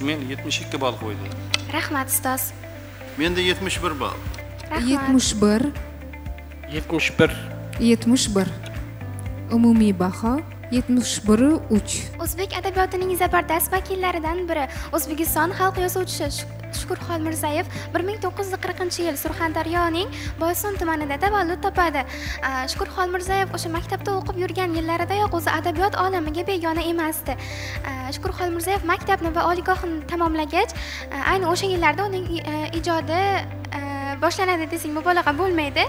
Men 72 ball qo'ydim. Rahmat, ustoz. Menda 71 ball. Rahmat. 71. 71. 71. Umumiy baho 71,3. O'zbek adabiyotining zabardast vakillaridan biri, O'zbekiston xalq yozuvchisi Shukur Xolmirzayev 1940-yil Surxondaryoning Boysun tumanida tavallud topadi. Shukur Xolmirzayev o'sha maktabda o'qib yurgan yillaridayoq o'zi adabiyot olamiga begona emasdi. Shukur Xolmirzayev maktabni va oliygohni tamomlagach, ayni o'sha yillarda uning ijodi boshlanadi desak mubolag'a bo'lmaydi.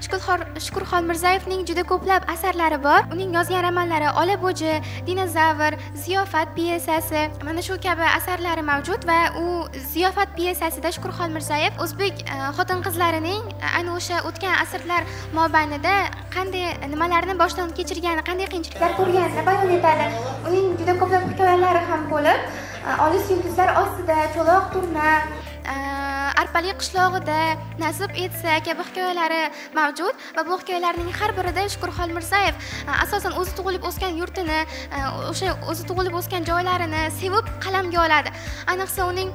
Shukur Xolmirzayevning juda ko'plab asarlari bor. Uning yozgan romanlari Ola bo'ji, Dinozavr, Ziyofat pyesasi, mana shu kabi asarlari mavjud va u Ziyofat pyesasida Shukur Xolmirzayev o'zbek xotin-qizlarining ayni o'sha o'tgan asrlar mobaynida qanday nimalarni boshdan kechirgani, qanday qiyinchiliklar ko'rganini bayon etadi. Uning juda ko'plab hikoyalari ham bo'lib, Olis yulduzlar ostida, Cho'loq turna, Arpali qishlog'ida, Nasib etsa kabi hikoyalari mavjud va bu hikoyalarning har birida Shukur Xolmirzayev asosan o'zi tug'ilib o'sgan yurtini, o'sha o'zi tug'ilib o'sgan joylarini sevib qalamga oladi. Ayniqsa uning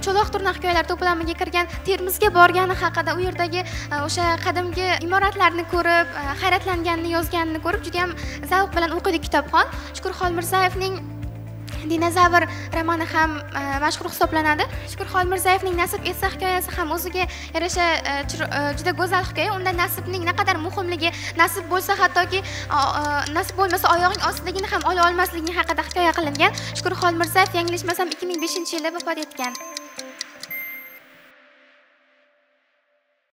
Cho'loq turna hikoyalar to'plamiga kirgan Termizga borgani haqida, u yerdagi o'sha qadimgi imoratlarni ko'rib, hayratlanganini yozganini ko'rib juda ham zavq bilan o'qiydi kitobxon. Shukur Xolmirzayevning Dinozavr romani ham mashhur hisoblanadi. Shukur Xolmirzayevning Nasib etsa hikoyasi ham o'ziga yarasha juda go'zal hikoya. Unda nasibning naqadar muhimligi, nasib bo'lsa hattoki nasib bo'lmasa oyog'ing ostiligini ham ola olmasliging haqida hikoya qilingan. Shukur Xolmirzayev yanglishmasam 2005-yilda vafot etgan.